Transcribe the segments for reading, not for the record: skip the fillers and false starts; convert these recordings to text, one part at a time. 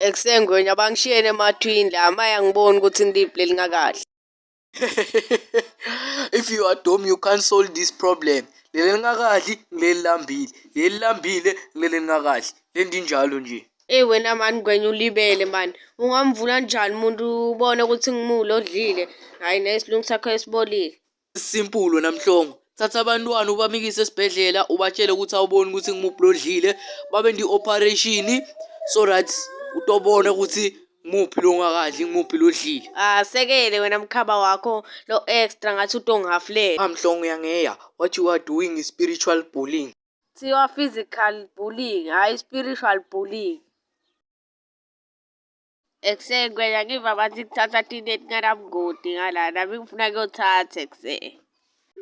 Ekusengwenya bangishiyene emathwini la maye angiboni ukuthi ngiliphi lelingakahle. If you are dumb you can't solve this problem. Leli lingakadli ngileli lambile, leli lambile ngileli lingakadli. Lento injalo nje. Eyi wena mani Ngwenya ulibele mani. Ungamvula njani umuntu ubone ukuthi ngimule odlile? Hhayi nesilungu sakho esibolile. Simple wena Mhlongo. Thatha abantwana ubamikise esibhedlela ubatshele ukuthi awuboni ukuthi ngimuphi lodlile babe ndi-operation so that utobona ukuthi ngimuphi lo ongakadli ngimuphi lodlile. Asekele wena mkhaba wakho lo extra ngathi utongihafulela. Ah Mhlongo uyangeya what you are doing is spiritual bullying. Kuthiwa physical bullying hhayi spiritual bullying. Ekuseni kwena ngiva bathi kuthatha tini etinganabungoti ngala nami ngifuna kuyothatha ekuseni.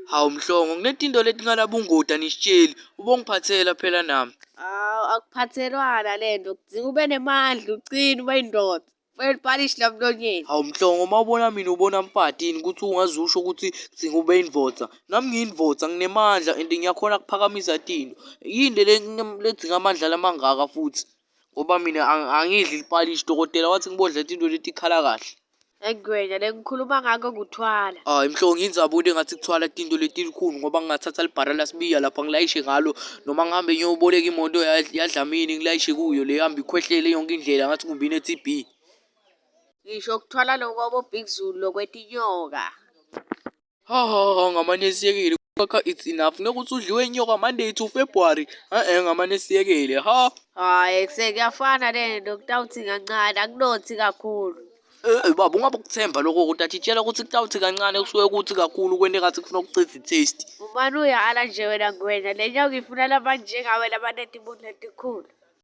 Hawu Mhlongo kunetinto letinganabungoti anisitsheli ubongiphathela phela nami. Hawu akuphathelwana le nto kudinga ube nemandla ucine ube yindoda. Ufake ipalishi la mlonyeni. Hawu Mhlongo uma ubona mina ubona mfati yini ukuthi ungaze usho ukuthi kudinga ube yindvodza. Nami ngiyindvodza nginemandla and ngiyakhona kuphakamisa tinto. Yini le ledzinga amandla lamangaka futhi? Ngoba mina angidli lipalishi dokotela wathi ngibodla tinto letikhala kahle. Engwenya lengikhuluma ngako kuthwala. Hayi mhlongo indzaba into engathi kuthwala tinto letilukhuni ngoba ngingathatha libhara lasibiya lapha ngilayishe ngalo noma ngihambe ngiyoboleka imoto yaDlamini ngilayishe kuyo le hamba ikhwehlele yonke indlela ngathi kumbe ine-T_B. Ngisho kuthwala lokhu kwabo Big Zulu lokwetinyoka. Ha ha ha ngamane siyekele kaka it's enough ngeke uthi udliwe inyoka Monday to February eh ngamane siyekele ha. Hhayi sekuyafana lento kutawuthi kancane akunothi kakhulu. Eh baba ungabe ukuthemba lokho kodwa tshela ukuthi kutawuthi kancane kusuke kuthi kakhulu kwente ngathi kufuna ukuceda i-taste. Umane uyala nje wena ngwenya le nyoka ifuna labanjengawe labanetibunu letikhulu.